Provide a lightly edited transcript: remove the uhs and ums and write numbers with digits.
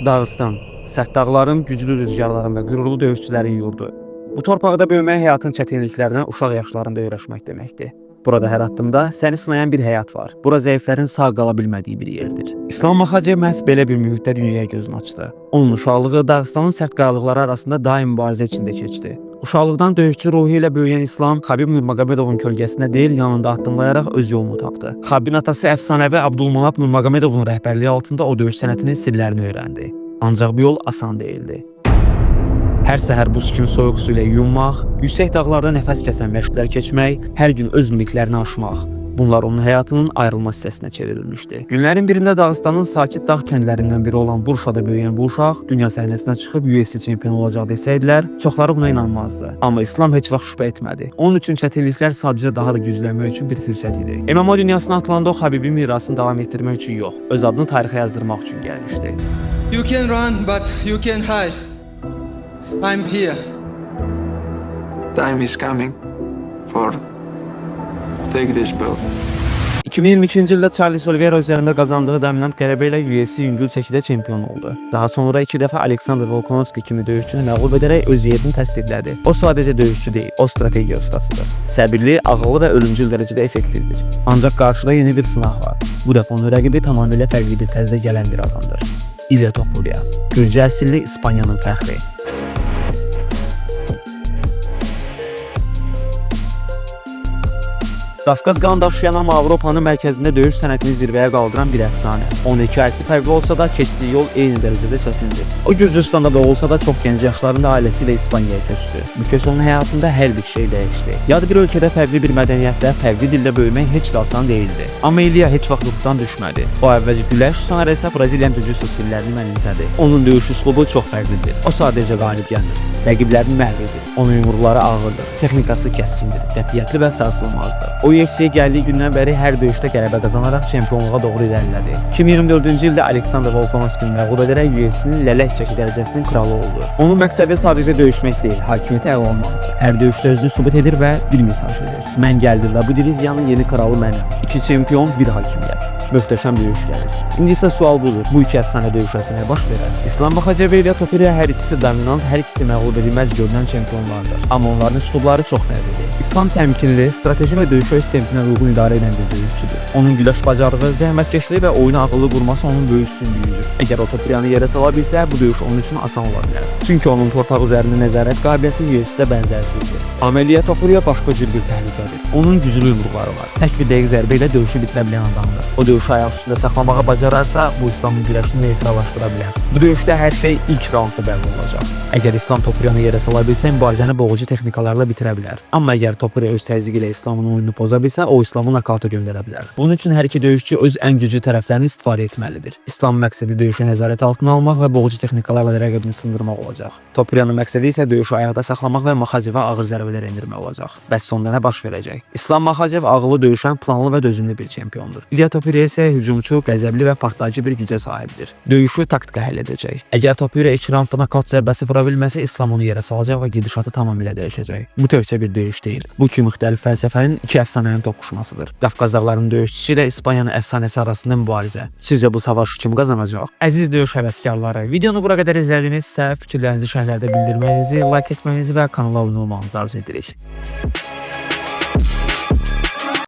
Dağıstan, sərt dağların, güclü rüzgarların və qürurlu döyüşçülərin yurdu. Bu torpaqda böyümək həyatın çətinliklərinə uşaq yaşlarında öyrəşmək deməkdir. Burada hər addımda səni sınayan bir həyat var. Bura zəiflərin sağ qala bilmədiyi bir yerdir. İslam Maxaçev məhz belə bir mühitdə dünyaya gözünü açdı. Onun uşaqlığı Dağıstanın sərt qayalıqları arasında daim mübarizə içində keçdi. Uşaqlıqdan döyüşçü ruhu ilə böyüyən İslam, Xabib Nurmagomedovun kölgəsində deyil, yanında addımlayaraq öz yolunu tapdı. Xabibin atası əfsanəvi Abdulmanap Nurmagomedovun rəhbərliyi altında o döyüş sənətinin sirlərini öyrəndi. Ancaq bu yol asan deyildi. Hər səhər buz kimi soyuq su ilə yuyunmaq, yüksək dağlarda nəfəs kəsən məşqlər keçmək, hər gün öz limitlərini aşmaq. Bunlar onun həyatının ayrılmaz hissəsinə çevrilmişdi. Günlərin birində Dağıstanın sakit dağ kəndlərindən biri olan Burşada böyüyən bu uşaq dünya səhnəsinə çıxıb UFC çempionu olacaq desəydilər, çoxları buna inanmazdı. Amma İslam heç vaxt şübhə etmədi. Onun üçün çətinliklər sadəcə daha da güclənmək üçün bir fürsət idi. MMA dünyasına atılanda o Xabibin mirasını davam etdirmək üçün yox, öz adını tarixə yazdırmaq üçün gəlmişdi. You can run, but you can hide. I'm here. Time is coming for take this belt. 2022-ci ildə Charles Oliveira üzərində qazandığı dominant qələbə ilə UFC yüngül çəkidə çempion oldu. Daha sonra iki dəfə Alexander Volkanovski kimi döyüşçünü məğlub edərək öz yerini təsdiqlədi. O sadəcə döyüşçü deyil, o strategiya ustasıdır. Səbirli, ağıllı və ölümcül dərəcədə effektivdir. Ancaq qarşıda yeni bir sınaq var. Bu dəfə onun rəqibi tamamilə fərqli bir tərzdə gələn bir adamdır. İlia Topuria, Gürcü əsilli İspaniyanın fəxri. Qafqaz qan daşıyan amma Avropanın mərkəzində döyüş sənətini zirvəyə qaldıran bir əfsanə. Onun hekayəsi fərqli olsa da keçdiyi yol eyni dərəcədə çətindir. O Gürcüstanda da olsa da çox gənc yaşlarında ailəsi ilə İspaniyaya köçdü. Bu köç onun həyatında hər bir şey dəyişdi. Yad bir ölkədə fərqli bir mədəniyyətdə, fərqli dildə böyümək heç də asan deyildi. Amma İliya heç vaxt ruhdan düşmədi. O əvvəlcə güləş, sonra isə Braziliyan jiu-jitsu sirlərini mənimsədi. Onun döyüş üslubu çox fərqlidir. O sadəcə qalib gəlmir. Rəqiblərini məhv edir. Onun yumruqları ağırdır, texnikası kəskindir, qətiyyətli və sarsılmazdır. O UFC-yə gəldiyi gündən bəri hər döyüşdə qələbə qazanaraq çempionluğa doğru irəlilədi. 2024-cü ildə Alexander Volkanovskini məğlub edərək UFC-nin lələk çəki dərəcəsinin kralı oldu. Onun məqsədi sadəcə döyüşmək deyil, hakimiyyəti ələ almaqdır. Hər döyüşdə özünü sübut edir və bir mesaj verir. Mən gəldim və bu diviziyanın yeni kralı mənəm. İki çempion, bir hakimiyyət. Möhtəşəm döyüş gəlir. İndi isə sual budur. Bu iki əfsanə döyüşəsə nə baş verər? İslam Maxaçev və İlia Topuria hər ikisi dominant, hər ikisi məğlub edilməz görünən çempionlardır. Amma onların üslubları çox fərqlidir. İslam təmkinli, strateji və döyüşə öz tempinə uyğun idarə edən bir döyüşçüdür. Onun güləş bacarığı, zəhmətkeşliyi və oyunu ağıllı qurması onun böyük üstünlüyüdür. Əgər o Topuriyanı yerə sala bilsə, bu döyüş onun üçün asan ola bilər. Çünki onun torpaq üzərində nəzarət qabiliyyəti UFC-də bənzərsizdir. Amma İlia Topuria başqa cür bir təhlükədir. Onun güclü yumruqları var. Tək bir dəqiq zərbə ilə döyüşü bitirə bilən adamdır. O döyüşü ayaq üstündə saxlamağa bacararsa, bu İslamın güləşini neytrallaşdıra bilər. Bu döyüşdə hər şey ilk raundda bəlli olacaq. Əgər İslam Topuriyanı yerə sala bilsə, mübarizəni boğucu texnikalarla bitirə bilər. Amma əgər Topuria öz təzyiqi ilə İslamın oyununu poza bilsə, o İslamı nokauta göndərə bilər. Bunun üçün hər iki döyüşçü öz ən güclü tərəflərini istifadə etməlidir. İslamın məqsədi döyüşü nəzarət altına almaq və boğucu texnikalarla rəqibini sındırmaq olacaq. Topuriyanın məqsədi isə döyüşü ayaqda saxlamaq və Maxacevə ağır zərbələr endirmək olacaq. Bəs sonda nə baş verəcək? İslam Maxacev ağıllı döyüşən, planlı və dözümlü bir çempiondur. İlia Topuria isə hücumçu, qəzəbli və partlayıcı bir gücə sahibdir. Döyüşü taktika həll edəcək. Əgər Topuria ilk raundda nokaut zərbəsi vura bilməsə, İslam onu yerə salacaq və gedişatı tamamilə dəyişəcək. Bu təkcə bir döyüş deyil. Bu iki müxtəlif fəlsəfənin, iki əfsanənin toqquşmasıdır. Qafqaz dağlarının döyüşçüsü ilə İspaniyanın əfsanəsi arasında mübarizə. Sizcə bu savaşı kim qazanacaq? Əziz döyüş həvəskarları, videonu bura qədər izlədinizsə, fikirlərinizi şərhlərdə bildirməyinizi, like etməyinizi və kanala abunə olmağınızı arzu edirik.